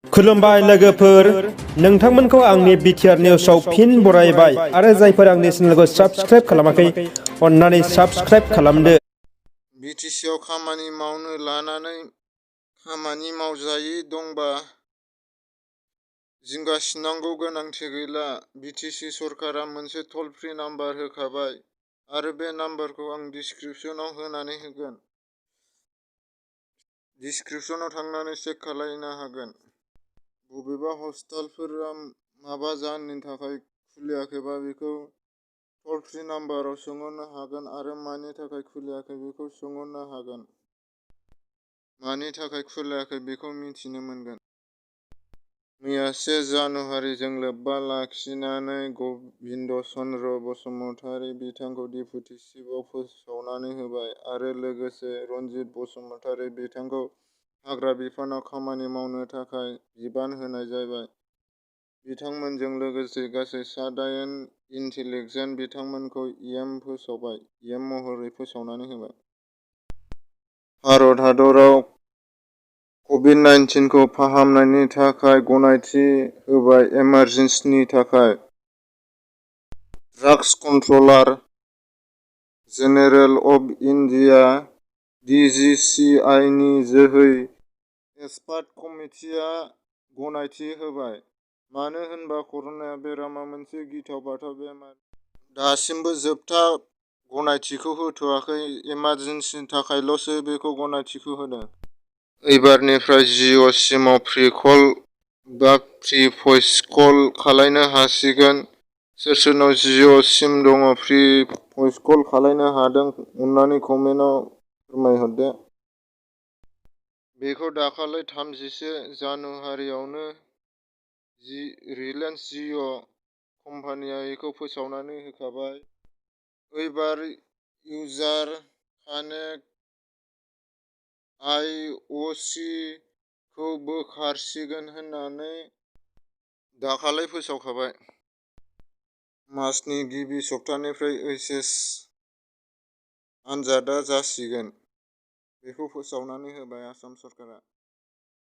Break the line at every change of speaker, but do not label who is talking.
खुलुमबाय लोगोफोर, नोंथांमोनखौ आंनि बिटिआर निउसआव फिन बरायबाय आरो जायफोर आंनि चेनेलखौ साबस्क्राइब खालामाखै अन्नानै साबस्क्राइब खालामदो।
बिटिसिआव खामानि मावनो लानानै खामानि मावजायै दंबा जिंगासिनांगौ गोनांथि गैला। बिटिसि सरकारा मोनसे टल फ्रि नाम्बार होखाबाय आरो बे नाम्बारखौ आं डिसक्रिपसनाव होनानै होगोन। डिसक्रिपसनाव थांनानै चेक खालायनो हागोन। बबेबा हस्पिटालफोरा माबा जाहोननि थाखाय खुलियाखैबा बेखौ टल फ्रि नाम्बाराव सोंहरनो हागोन आरो मानि थाखाय खुलियाखै बेखौ सोंहरनो हागोन। मानि थाखाय खुलियाखै बेखौ मिथिनो मोनगोन। मैया 1 जानुवारिजों लोब्बा लाखिनानै गबिन्द चन्द्र बसुमतारी बिथांखौ डेपुटि चिफआव फोसावनानै होबाय आरो लोगोसे रनजित बसुमतारी बिथांखौ हाग्रा बिफानाव खामानि मावनो थाखाय बिबान होनाय जाबाय। बिथांमोनजों लोगोसे गासै 9 इन्टेलिजेन्ट बिथांमोनखौ एम महरै फोसावनानै होबाय। भारत हादराव कभिड-19 खौ फाहामनायनि थाखाय गनायथि होबाय। इमारजेन्सिनि थाखाय drugs controller general of India (DGCI) नि जोहै एक्सपार्ट कमिटिआ गनायथि होबाय। मानो होनबा कर'ना बेरामा मोनसे गिथाव बाथाव बेमार। दासिमबो जोबथा गनायथिखौ होथ'वाखै। इमारजेन्सिनि थाखायल'सो बेखौ गनायथिखौ होदों। एबारनिफ्राय जिअ सिमआव फ्रि कल बा फ्रि भइस कल खालायनो हासिगोन। सोर सोरनाव जिअ सिम दङ फ्रि भइस कल खालायनो हादों अन्नानै कमेन्टआव फोरमायहरदो। बेखौ दाखालै 31 जानुवारियावनो रिलायेन्स जिअ कम्पानिया बेखौ फोसावनानै होखाबाय। एबार इउजार कानेक्ट आइअ'सि खौ बोखारसिगोन होननानै दाखालै फोसावखाबाय। मार्चनि गिबि सप्तानिफ्राय ओइचएस आनजादआ जासिगोन। बेखौ फोसावनानै होबाय आसाम सरकारा।